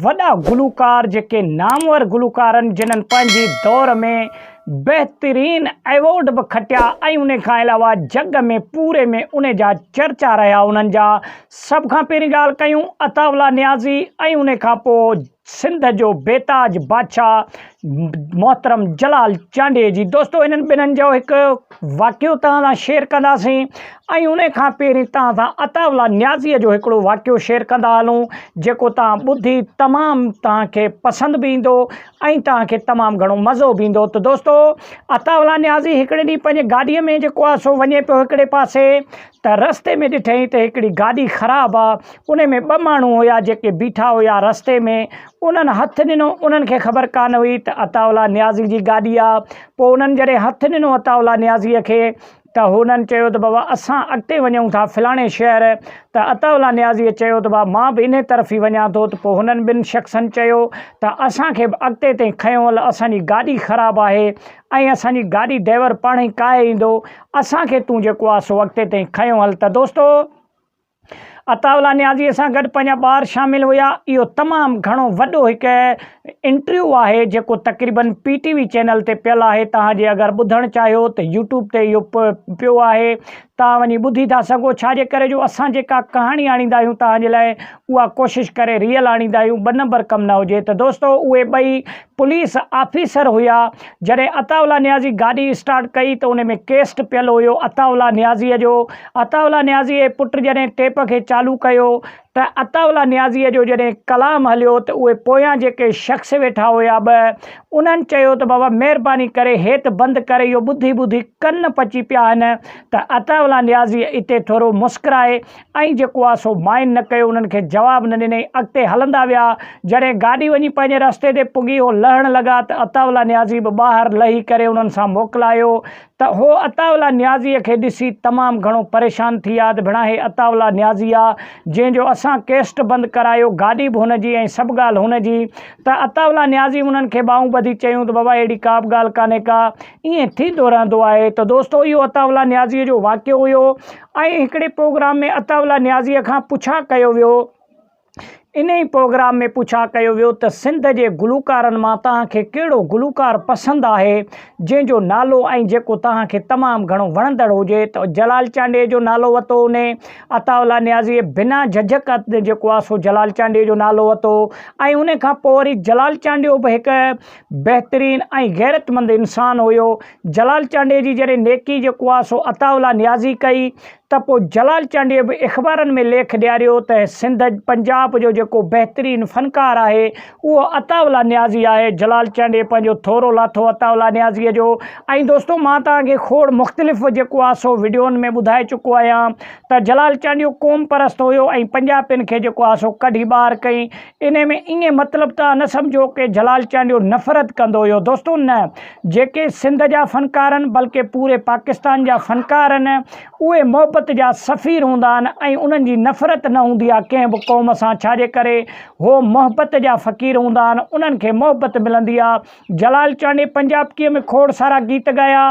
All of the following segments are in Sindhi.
وڏا گلوڪار جيڪي نامور گلوڪار آهن جنھن پنھنجي دور ۾ بهترين ايوارڊ به کٽيا ۽ ان کان علاوه جڳ ۾ پوري ۾ ان جا چرچا رهيا انهن جا سڀ کان پهرين ڳالهه ڪيون عطاء الله نيازي ۽ ان کان پوء سنڌ جو بيتاج بادشاهه محترم جلال چانڊيي جي دوستو انهن ٻنهن جو هڪ واقعو توهان سان شيئر ڪنداسين ۽ ان کان پهرين توهان سان عطاء الله نيازيء جو هڪڙو واقعو شيئر ڪندا هلون جيڪو توهان ٻڌي تمام توهان کي پسند به ايندو ۽ توهان کي تمام گهڻو مزو به ايندو ته دوستو عطاء الله نيازي هڪڙي ڏينهن پنهنجي گاڏيء ۾ جيڪو آهي سو وڃي پيو هڪڙي پاسي ته رستي ۾ ڏٺئين ته هڪڙي گاڏي خراب آ ان ۾ ٻه ماڻهو هيا جيڪي بيٺا هيا رستي ۾ انهن هٿ ڏنو انهن کي خبر ڪانه هئي ته عطاء الله نيازي جي گاڏي آ پوء انهن جڏهن هٿ ڏنو عطاء الله نيازيء کي ته هنن چيو ته بابا اسان اڳتي وڃون ٿا فلاڻي شهر ته عطاء الله نيازيء چيو ته بابا مان به انهي طرف ئي وڃان ٿو ته پوء هنن ٻن شخصن چيو ته اسان کي به اڳتي تائين کنيو هل اسان جي گاڏي خراب آهي ۽ اسان جي گاڏي ڊئيور پاڻهي ڪاهي ايندو اسان کي تون جيڪو آهي سو اڳتي تائين کنيو هل ته دوستو! عطاء الله نيازيء سان گڏ پنهنجا ٻار شامل هيا. اهو تمام گهڻو وڏو هڪ انٽريو آهي جيڪو تقريبن پي ٽي وي چينل تي پيل آهي توهان جي اگر ٻڌڻ چاهيو ته يوٽيوب تي اهو پيو آهي توهان وڃي ٻڌي ٿا سگهو ڇا جي ڪري جو اسان جيڪا ڪهاڻي آڻيندا آهيون توهان جي لاء اها ڪوشش ڪري ريئل آڻيندا آهيون ٻه نمبر ڪم نه هجي ته دوستو اهي ٻئي پوليس آفيسر هيا، جڏهن عطاء الله نيازي گاڏي اسٽارٽ ڪئي ته ان ۾ ڪيسٽ پيل هيو عطاء الله نيازيء جو، عطاء الله نيازيء جي پٽ جڏهن ٽيپ کي چالو ڪيو ته عطاء الله نيازيء جو جڏهن ڪلام هليو ته اهي پويان جيڪي شخص ويٺا هيا ٻه انهن چيو ته بابا مهرباني ڪري هيت بند ڪر اهو ٻڌي ٻڌي ڪن پچي پيا آهن ته عطاء الله نيازيء اتي ٿورو مسڪرائي ۽ جيڪو آ سو مائن نه ڪيو انهن کي جواب نه ڏنائين اڳتي هلندا ويا جڏهن گاڏي وڃي پنهنجي رستي تي پڳي هو لهڻ لڳا ته عطاء الله نيازي به ٻاهر لهي ڪري انهن سان موڪلايو ته هو عطاء الله نيازيء کي ڏسي تمام گهڻو پريشان ٿي ويا ته ڀيڻا هي عطاء الله نيازي آ جنهن جو اسان ڪيسٽ بند ڪرايو گاڏي به هن جي ۽ سڀ ڳالهه هن جي ته عطاء الله نيازي انهن کي ٻانهون ٻڌي چيون ته بابا اهڙي ڪا به ڳالهه ڪانهي ڪا ائين ٿيندو رهندو آهي ته دوستو اهو عطاء الله نيازيء جو واقعو هيو ۽ هڪڙي پروگرام ۾ عطاء الله نيازيء کان پڇا ڪيو ويو انهي پروگرام ۾ پڇا ڪيو ويو ته سنڌ جي گلوڪارن مان توهان کي ڪهڙو گلوڪار پسند آهي جنهن جو نالو ۽ جيڪو توهان کي تمام گهڻو وڻندڙ هجي ته جلال چانڊيي جو نالو ورتو انهي عطاء الله نيازيء بنا جهجهڪ جيڪو آهي سو جلال چانڊيي جو نالو ورتو ۽ انهي کان پوء وري جلال چانڊيو به هڪ بهترين ۽ غيرتمند انسان هيو جلال چانڊيي جي جڏهن نيڪي جيڪو آ سو عطاء الله نيازي ڪئي ته پوء جلال چانڊيي به اخبارن ۾ ليک ڏياريو ته سنڌ پنجاب جو جيڪو بهترين فنڪار آهي اهو عطاء الله نيازي آهي جلال چانڊيي پنهنجو ٿورو لاٿو عطاء الله نيازي جو ۽ دوستو مان توهان کي کوڙ مختلف جيڪو آ سو وڊيون ۾ ٻڌائي چڪو آهيان ته جلال چانڊيو قوم پرست هيو ۽ پنجابين کي جيڪو آ سو ڪڍي ٻاهر ڪئي انهي ۾ ائين مطلب توهان نه سمجهو ڪي جلال چانڊيو نفرت ڪندو هيو دوستو نه جيڪي سنڌ جا فنڪار آهن بلڪه پوري پاڪستان جا فنڪار آهن اهي محبت جا سفير هوندا آهن ۽ انهن جي نفرت نه هوندي آهي ڪنهن به قوم سان ڇا جي ڪري هو محبت جا فقير هوندا آهن انهن کي محبت ملندي آهي جلال چانڊيي پنجابڪي ۾ کوڙ سارا گيت ڳايا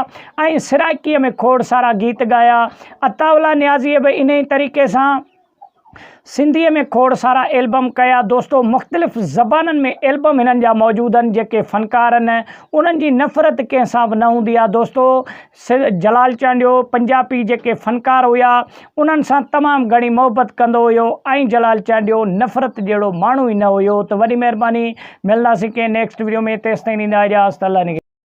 ۽ سرائڪي ۾ کوڙ سارا گيت ڳايا عطاء الله نيازيء به انهي طريقي سان سنڌيء ۾ کوڙ سارا البم ڪيا دوستو مختلف زبانن ۾ البم هنن جا موجود آهن جيڪي فنڪار آهن انهن جي نفرت ڪنهن سان به نه هوندي آهي دوستو جلال چانڊيو پنجابي جيڪي فنڪار هيا انهن سان تمام گهڻي محبت ڪندو هيو ۽ جلال چانڊيو نفرت جهڙو ماڻهو ئي نه هيو ته وڏي مهرباني ملنداسين ڪنهن نيڪسٽ وڊيو ۾ تيستائين ڏيندا اجازت الله نگهبان.